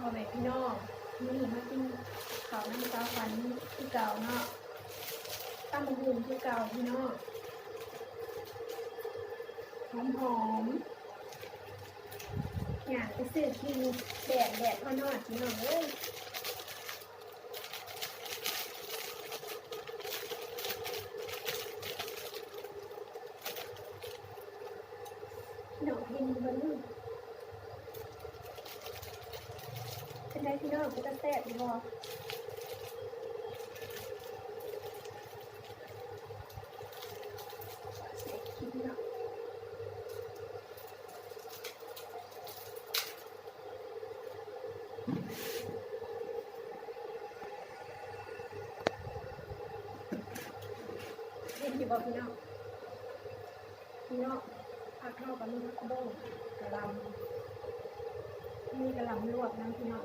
ພໍ່ແມ່ພີ່ນ້ອງ ມື້ນີ້ມາກິນເຂົ້ານຳສາວຂວັນຄືເກົ່າເນາະ ຕຳບັກຫຸ່ງຄືເກົ່າພີ່ນ້ອງ ຫອມໆ ຍ່າງໄປຊື້ກິນແດດ ແດດຮ້ອນໆ ພີ່ນ້ອງເອີຍ. ພີ່ນ້ອງເຫັນບໍ່ເນາະ ເປັນໃດພີ່ນ້ອງ ເປັນຕາແຊບຢູ່ບໍ່? ໃສ່ເຂົ້ມເນາະ. ເຫັນຢູ່ບໍ່ພີ່ນ້ອງ? ພີ່ນ້ອງ ຜັກເຮົາກໍມີຜັກບົ້ງ ກະຫຼ່ຳ ມີກະຫຼ່ຳລວກນຳພີ່ນ້ອງ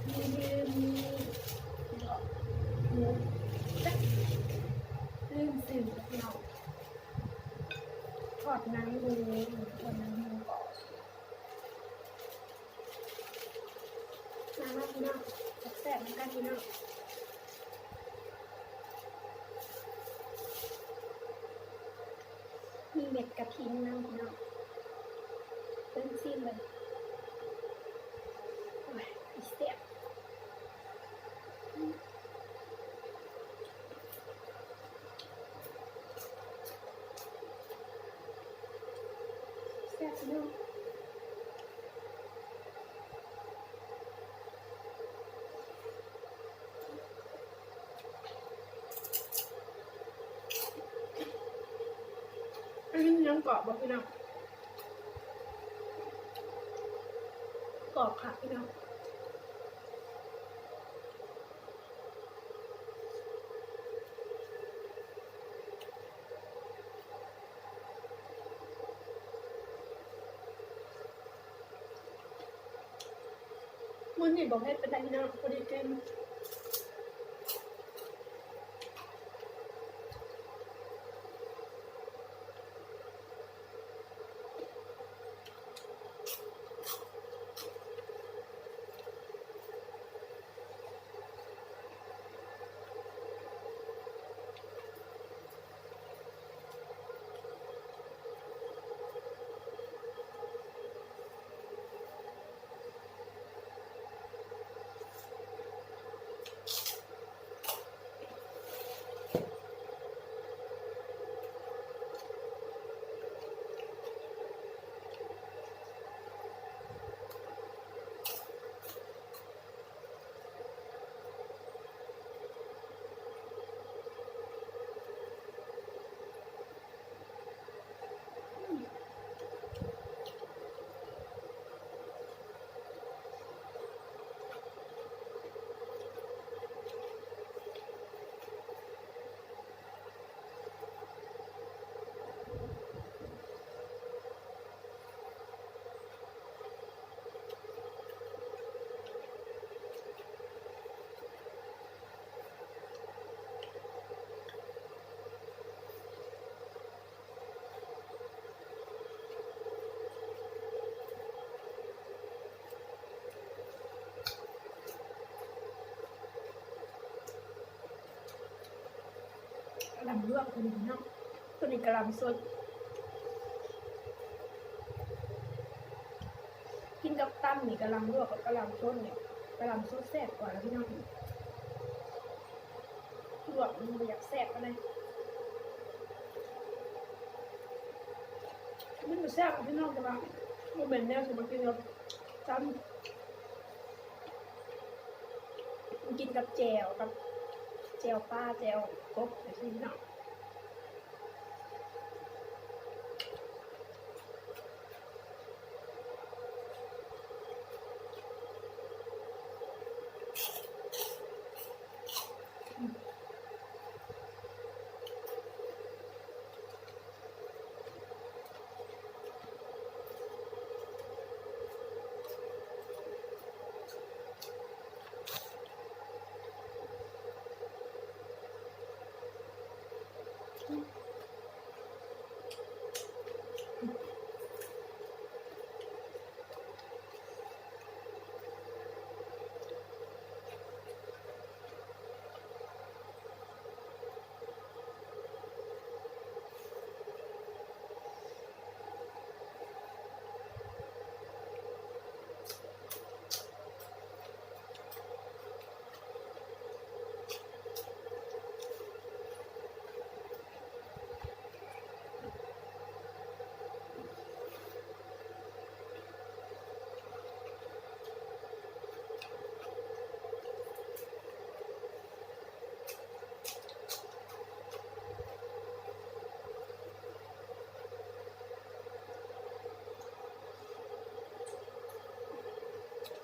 ມີລືມ ມີ ລືມຊື່ພີ່ນ້ອງ ທອດໜັງໝູ ທອດໜັງໝູກອບ. ມາໆ ພີ່ນ້ອງ ແຊບໆ ນຳກັນພີ່ນ້ອງ ມີເມັດກະຖິນນຳພີ່ນ້ອງ ເບິ່ງ ຊີມເບິ່ງ ໂອ້ຍ ແຊບ. ແຊບເນາະ ອັນນີ້ຍັງກອບບໍ່ພີ່ນ້ອງ? ກອບຄັກພີ່ນ້ອງ. ມື້ນີ້ບໍ່ເຜັດປານໃດພີ່ນ້ອງ ພໍດີກິນ. ກະຫຼ່ຳລວກຕົວນີ້ເນາະ ຕົວນີ້ກະຫຼ່ຳສົດ ກິນກັບຕຳນີ້ ກະຫຼ່ຳລວກກັບກະຫຼ່ຳສົດນີ້ ກະຫຼ່ຳສົດແຊບກວ່າລະພີ່ນ້ອງ. ລວກມັນບໍ່ຢາກແຊບປານໃດ ມັນກໍແຊບພີ່ນ້ອງ ແຕ່ວ່າບໍ່ແມ່ນແນວຊິມາກິນກັບຕຳ ກິນກັບແຈ່ວ ກັບແຈ່ວປາ ແຈ່ວກົບຈັ່ງຊີ້ເນາະ.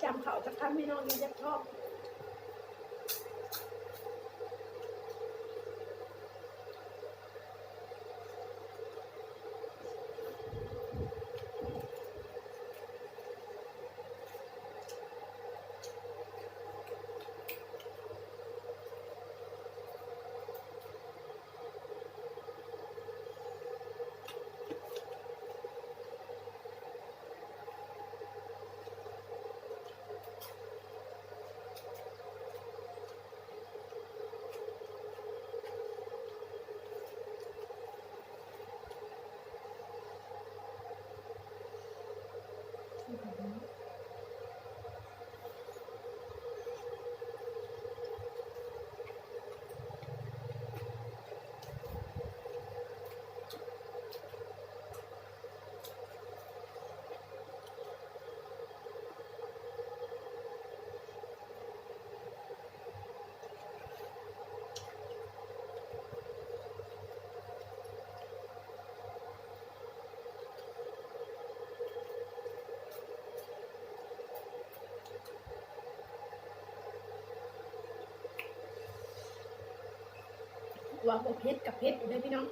ຈຳເຂົ້າຈັກຄຳ ພີ່ນ້ອງ ແນ່ ຢາກທ້ອງ. ວ່າບໍ່ເຜັດກໍເຜັດຢູ່ເດ້ພີ່ນ້ອງ.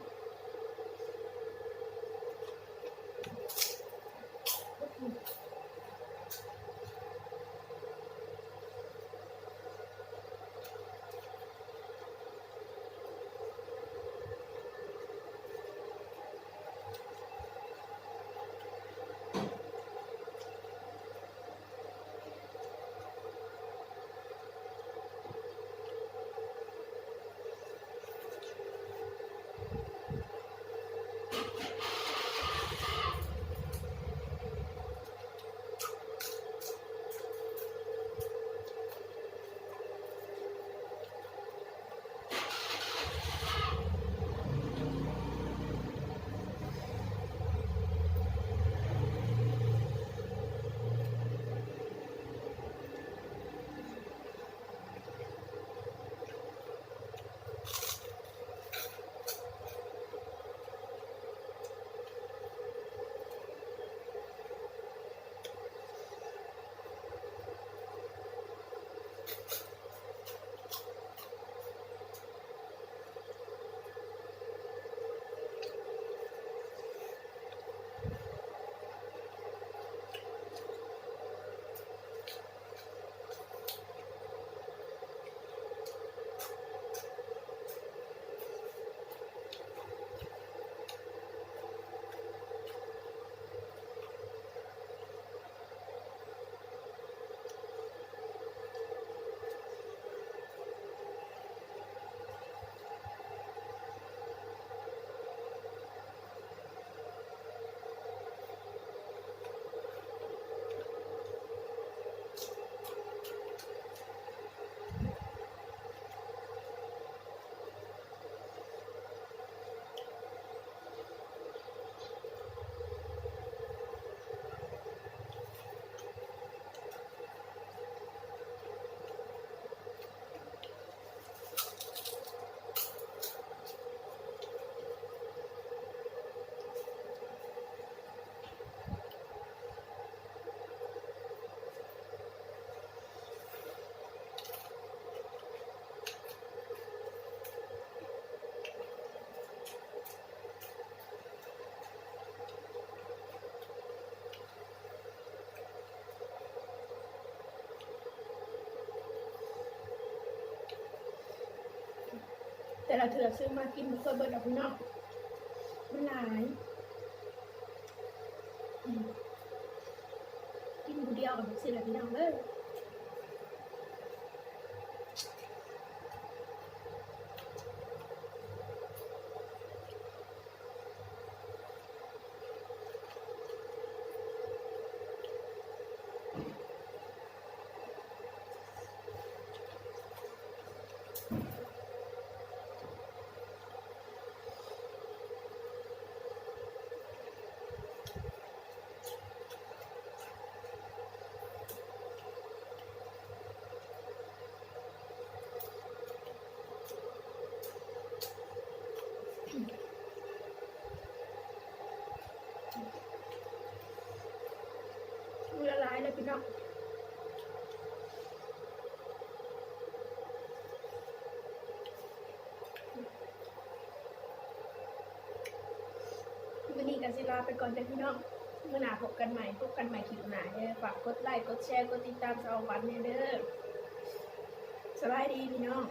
ແຕ່ລະເທື່ອຊື້ມາກິນບໍ່ຄ່ອຍເບິດດອກພີ່ນ້ອງ ມັນຫຼາຍ. ອືມ ກິນຜູ້ດຽວກໍແບບຊີ້ແຫຼະພີ່ນ້ອງເອີຍ. ละลายเลยพี่น้อง ກໍຊິລາໄປກ່ອນເດີພີ່ນ້ອງ ມື້ໜ້າພົບກັນໃໝ່ ພົບກັນໃໝ່ຄລິບໜ້າເດີ ຝາກກົດໄລ ກົດແຊ ກົດຕິດຕາມສາວຂວັນແດ່ເດີ ສະບາຍດີພີ່ນ້ອງ.